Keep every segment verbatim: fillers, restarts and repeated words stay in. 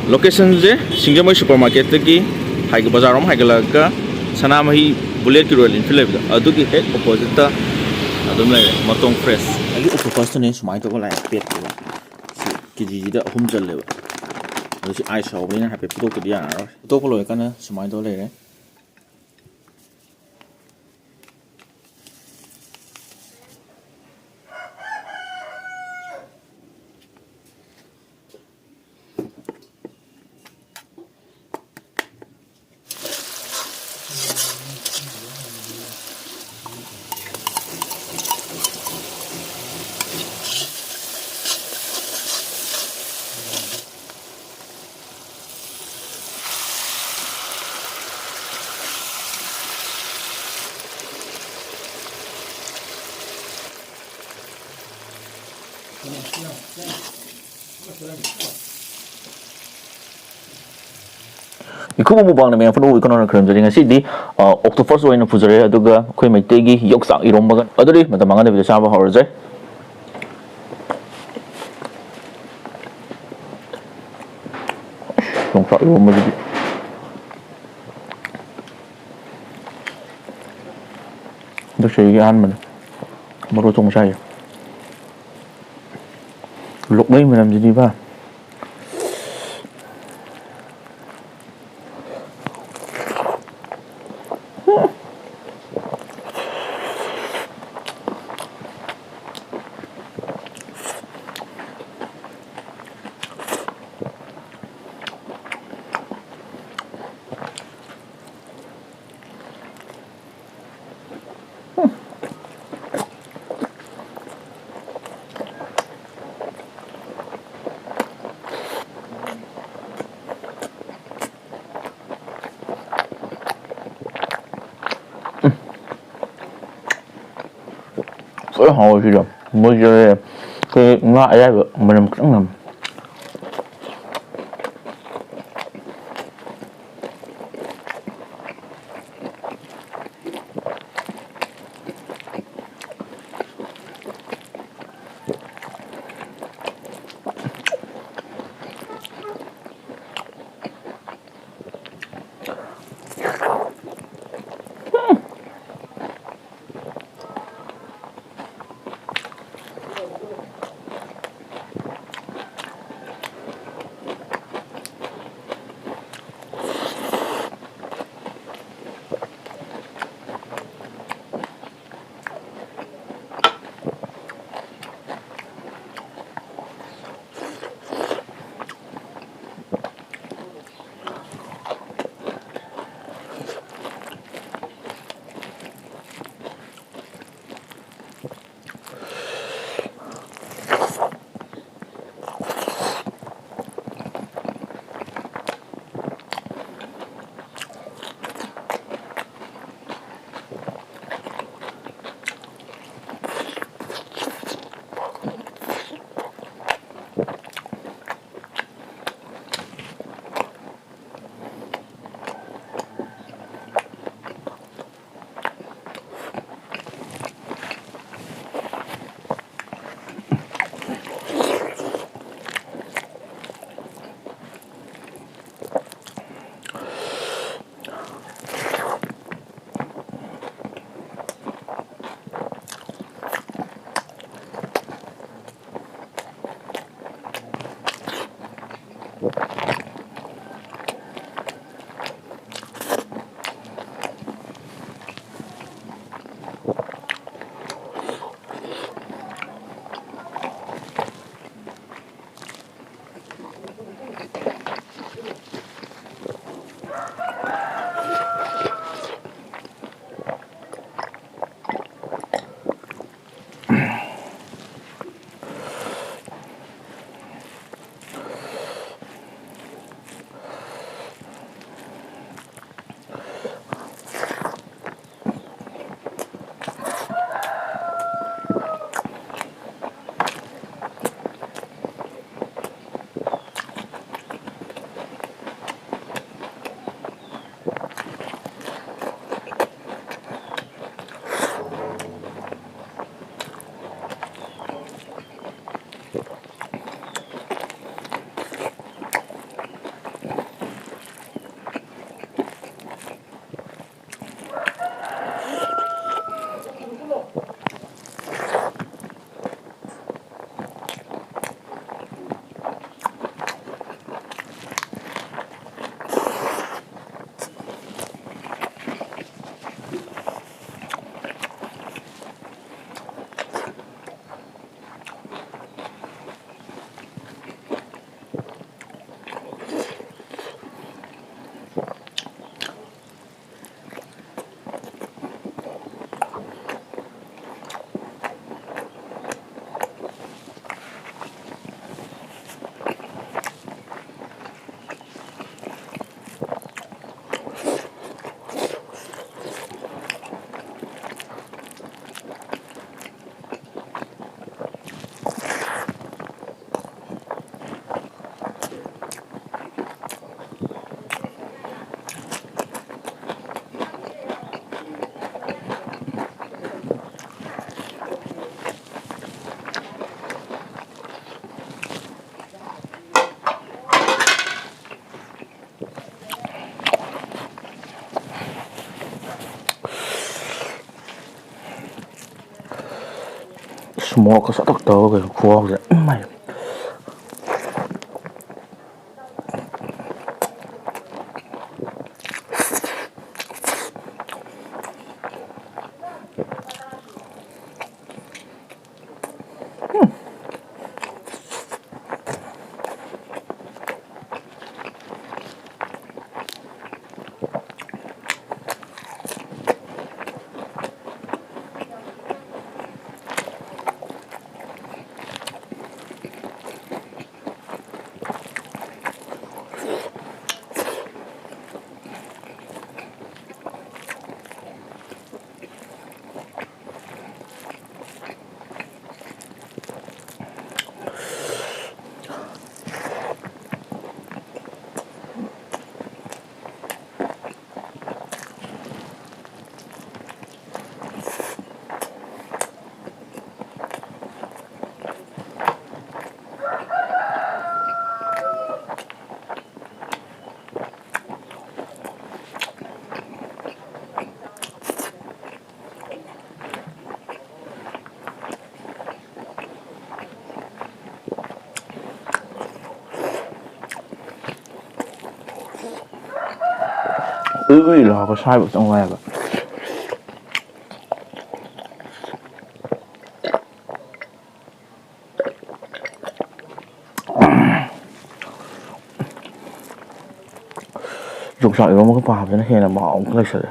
ꯂꯣꯀꯦꯁꯟꯁꯦ ꯁꯤꯡꯖꯃꯩ ꯁꯨꯄꯔ ꯃꯥꯔꯀꯦꯠꯇꯒꯤ ꯍꯥꯏꯒ-, ꯕꯖꯥꯔ ꯔꯣꯝ ꯍꯥꯏꯒꯠꯂꯛꯑꯒ ꯁꯅꯥꯃꯍꯤ ꯕꯨꯂꯦꯠꯀꯤ ꯔꯣꯌꯦꯜ ꯏꯟꯐꯤꯜ ꯂꯩꯕꯗꯣ, ꯑꯗꯨꯒꯤ ꯍꯦꯛ ꯑꯣꯄꯣꯖꯤꯠꯇ ꯑꯗꯨꯝ ꯂꯩꯔꯦ, ꯃꯇꯣꯡ ꯐ꯭ꯔꯦꯁ꯫ ꯑꯩꯒꯤ ꯑꯣꯛꯇꯣꯄꯁꯇꯨꯅꯦ ꯁꯨꯃꯥꯏꯅ ꯇꯧꯔꯒ ꯂꯥꯛꯑꯦ, ꯄꯦꯠ ꯄꯦꯠ꯫ ꯁꯤ ꯀꯦ ꯖꯤꯁꯤꯗ ꯑꯍꯨꯝ ꯆꯜꯂꯦꯕ꯫ ꯑꯗꯣ ꯁꯤ ꯑꯥꯏꯁ ꯌꯥꯎꯕꯅꯤꯅ ꯍꯥꯏꯐꯦꯠ ꯐꯨꯠꯇꯣꯛꯇꯗꯤ ꯌꯥꯔꯔꯣꯏ꯫ ꯐꯨꯠꯇꯣꯛꯄ ꯂꯣꯏꯔꯀꯥꯟꯗ ꯁꯨꯃꯥꯏꯅ ꯇꯧꯔ ꯂꯩꯔꯦ꯫ ꯏꯈꯨꯕꯝ ꯃꯨꯛꯕꯥꯡꯗ ꯃꯌꯥꯝ ꯄꯨꯝꯅꯃꯛ ꯏꯀꯥꯏ ꯈꯨꯝꯅꯅ ꯈꯨꯔꯨꯝꯖꯔꯤ꯫ ꯉꯁꯤꯗꯤ, ꯑ, ꯑꯣꯛꯇꯣꯄꯁ ꯑꯣꯏꯅ ꯄꯨꯖꯔꯦ, ꯑꯗꯨꯒ ꯑꯩꯈꯣꯏ ꯃꯩꯇꯩꯒꯤ ꯌꯣꯡꯆꯥꯛ ꯏꯔꯣꯝꯕꯒ꯫ ꯑꯗꯨꯗꯤ ꯃꯇꯝ ꯃꯥꯡꯍꯟꯗꯕꯤꯗ ꯆꯥꯕ ꯍꯧꯔꯁꯦ꯫ ꯌꯣꯡꯆꯥꯛ ꯏꯔꯣꯝꯕꯁꯤꯗꯤ ꯍꯟꯗꯛ ꯆꯍꯤꯒꯤ ꯑꯍꯥꯟꯕꯅꯦ ꯃꯔꯨ ꯑꯇꯣꯡꯕ ꯆꯥꯏꯁꯦ꯫ ꯂꯣꯛꯂꯩ ꯃꯅꯝꯁꯤꯗꯤꯕ꯫ ꯂꯣꯏ ꯍꯥꯎꯋꯦ ꯁꯤꯗ꯫ ꯃꯣꯏꯁꯦ ꯑꯩꯈꯣꯏ ꯉꯥ ꯑꯌꯥꯏꯕ ꯃꯅꯝ ꯈꯤꯇꯪ ꯅꯝꯃꯦ꯫ ꯏꯁ, ꯃꯣꯔꯣꯛꯀ ꯁꯥꯇꯛ ꯇꯧꯔꯒ ꯈꯨꯍꯥꯎꯁꯦ, ꯏꯃꯥꯏ꯫ ꯎꯏ ꯎꯏ ꯂꯥꯎꯕ ꯁꯥꯏꯕ ꯈꯤꯇꯪ ꯋꯥꯏꯕ꯫ ꯌꯣꯡꯆꯥꯛ ꯏꯔꯣꯝꯕꯒ ꯄꯥꯕꯁꯤꯅ ꯍꯦꯟꯅ ꯃꯍꯥꯎ ꯑꯃ ꯂꯩꯁꯜꯂꯦ꯫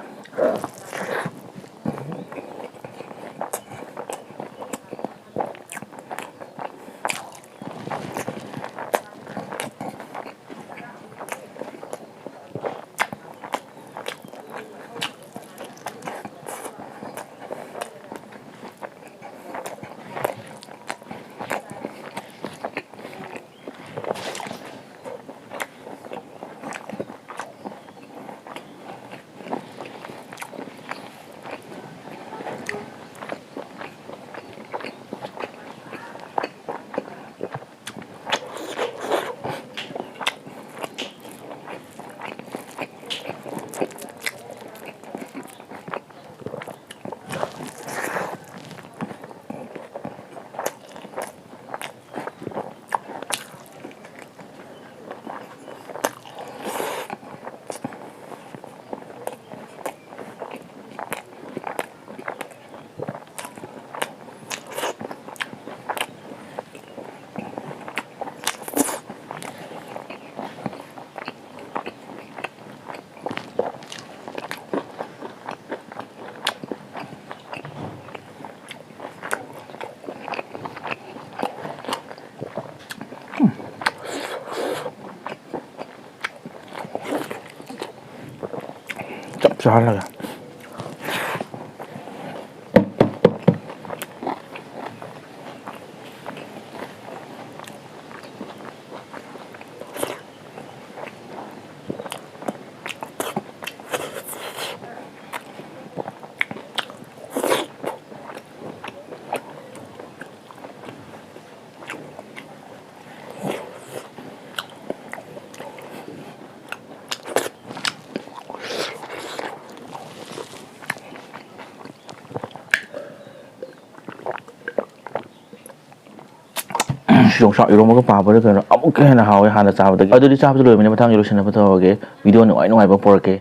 ꯆꯞ ꯆꯥꯔꯒ꯫ ꯌꯣꯡꯆꯥꯛ ꯏꯔꯣꯝꯕꯒ ꯄꯥꯕꯗ ꯀꯩꯅꯣ ꯑꯃꯨꯛꯀ ꯍꯦꯟꯅ ꯍꯥꯎꯋꯦ ꯍꯥꯟꯅ ꯆꯥꯕꯗꯒꯤ꯫ ꯑꯗꯨꯗꯤ ꯆꯥꯕꯗ ꯂꯣꯏꯕꯅꯤ, ꯃꯊꯪꯒꯤ ꯂꯣꯏꯁꯤꯟꯅꯕ ꯇꯧꯔꯒꯦ꯫ ꯚꯤꯗꯤꯑꯣ ꯅꯨꯡꯉꯥꯏ ꯅꯨꯡꯉꯥꯏꯕ ꯄꯨꯔꯛꯀꯦ꯫